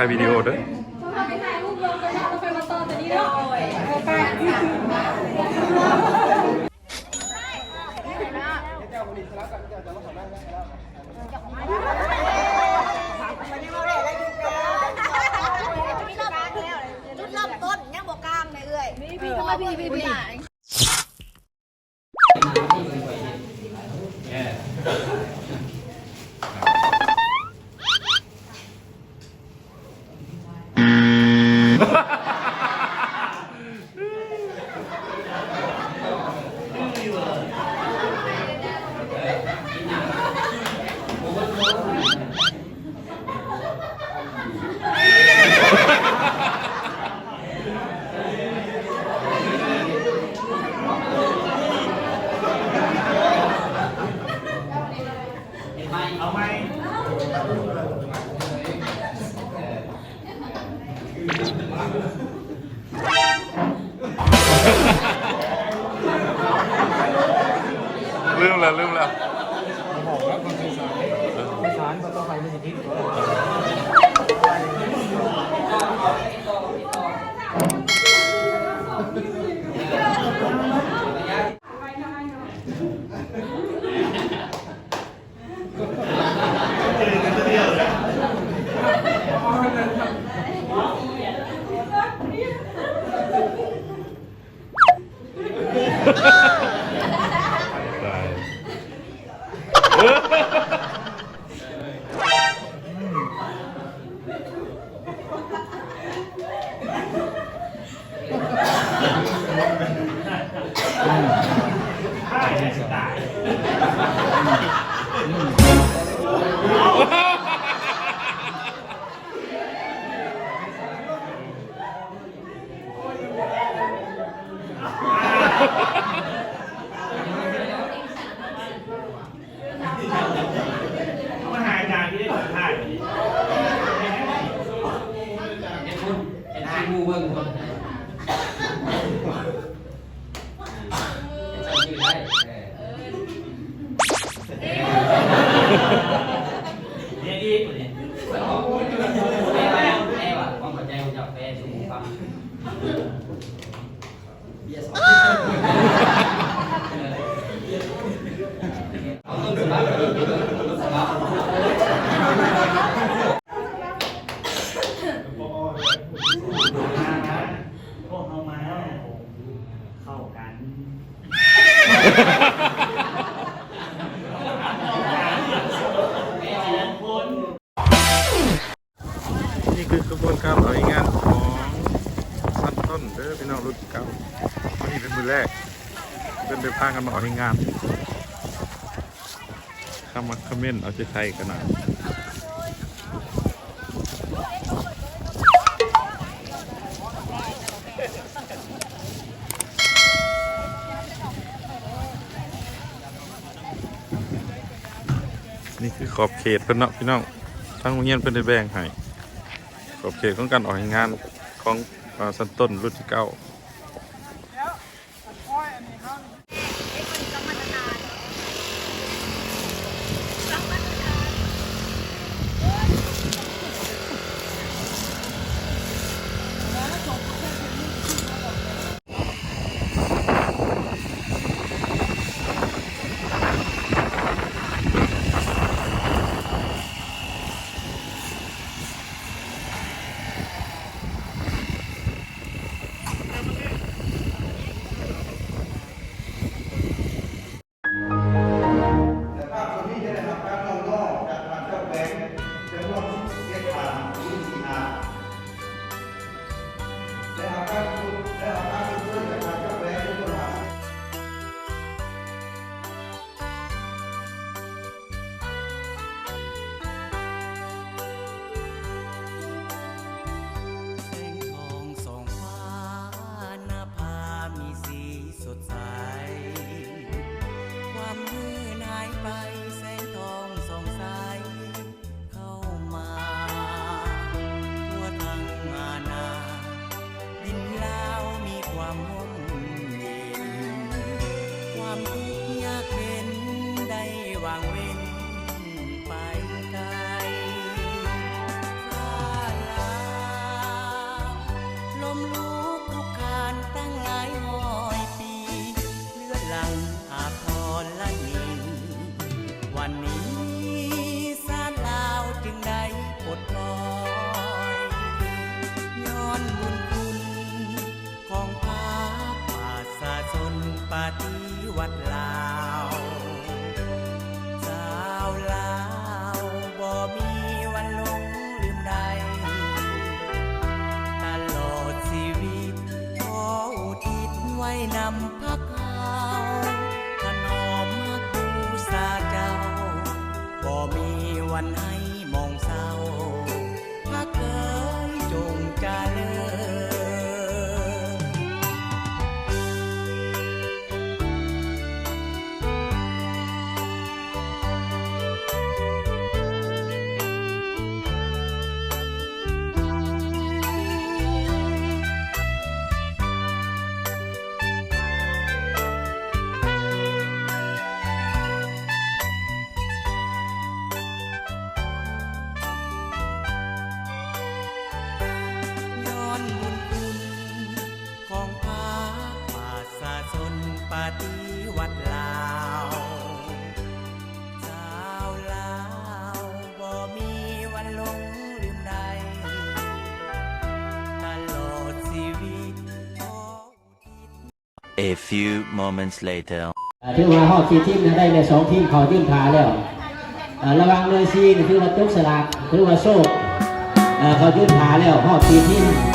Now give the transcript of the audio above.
ຖ່າຍວິດີໂອເດີ. ຈຸດເລີ່ມຕົ້ນຍັງບໍ່ກາງເລີຍເອື້ອຍ. ລືມລະ ລືມລະ. ເອົາມາຫາອາຈານທີ່ໄດ້ສອນຖ່າຍນີ້ ເຮັດບຸນ ເຮັດໃຫ້ໝູ່ເບິ່ງພຸ້ນ. ເຮັດຊ່ຳຊື່ໄດ້ ເອີ ເຮັດອີກ ນີ້ ແປວ່າ ແປວ່າ ຄວາມເຂົ້າໃຈຂອງເຈົ້າ ແປສູ່ໝູ່ຟັງ. ເບຍສອງ ເອົາຕົ້ນສະບັບ ຕົ້ນສະບັບ ພວກເຮົາມາແລ້ວ ເຂົ້າກັນ ແມ່ນຄົນ. ນີ້ຄືຂະບວນການເອົາແຮງງານຂອງຊັນຕົ້ນເດີພີ່ນ້ອງ ລຸ້ນເກົ້າ. ມື້ນີ້ເປັນມື້ແລກ ເພິ່ນໄດ້ພາກັນມາເອົາແຮງງານ ຄຳມັກຄຳເມັນເອົາໃຈໃສ່ກັນນະ. ນີ້ຄືຂອບເຂດເພິ່ນເນາະພີ່ນ້ອງ ທາງໂຮງຮຽນເພິ່ນໄດ້ແບ່ງໃຫ້ ຂອບເຂດຂອງການອອກແຮງງານຂອງ ເອີ ຊັ້ນຕົ້ນລຸ້ນທີເກົ້າ. ເ ປະຕິວັດລາວ ຊາວລາວບໍ່ມີວັນຫຼົງລືມໄດ້ ຕະຫຼອດຊີວິດຂໍອຸທິດໄວ້ນຳພັກເຮົາ ຖະໜອມຮັກບູຊາເຈົ້າ ບໍ່ມີວັນໃຫ້ໝອງເສົ້າ ພັກເອີຍ ຈົ່ງຈະເລີນ. ຍ້ອນບຸນຄຸນຂອງພາກປະຊາຊົນປະຕິວັດລາວ ຊາວລາວບໍ່ມີວັນຫຼົງລືມໄດ້ ຕະຫຼອດຊີວິດ A few moments later. ເອີ ຖືວ່າຮອບສີ່ທີມນະ ໄດ້ແລ້ວສອງທີມ ເຂົາຢືນຖ້າແລ້ວ. ເອີ ລະຫວ່າງໜ່ວຍສີ່ນີ້ ຖືວ່າຕົກສະຫຼາກ ຖືວ່າໂຊກ. ເອີ ເຂົາຢືນຖ້າແລ້ວຮອບສີ່ທີມ.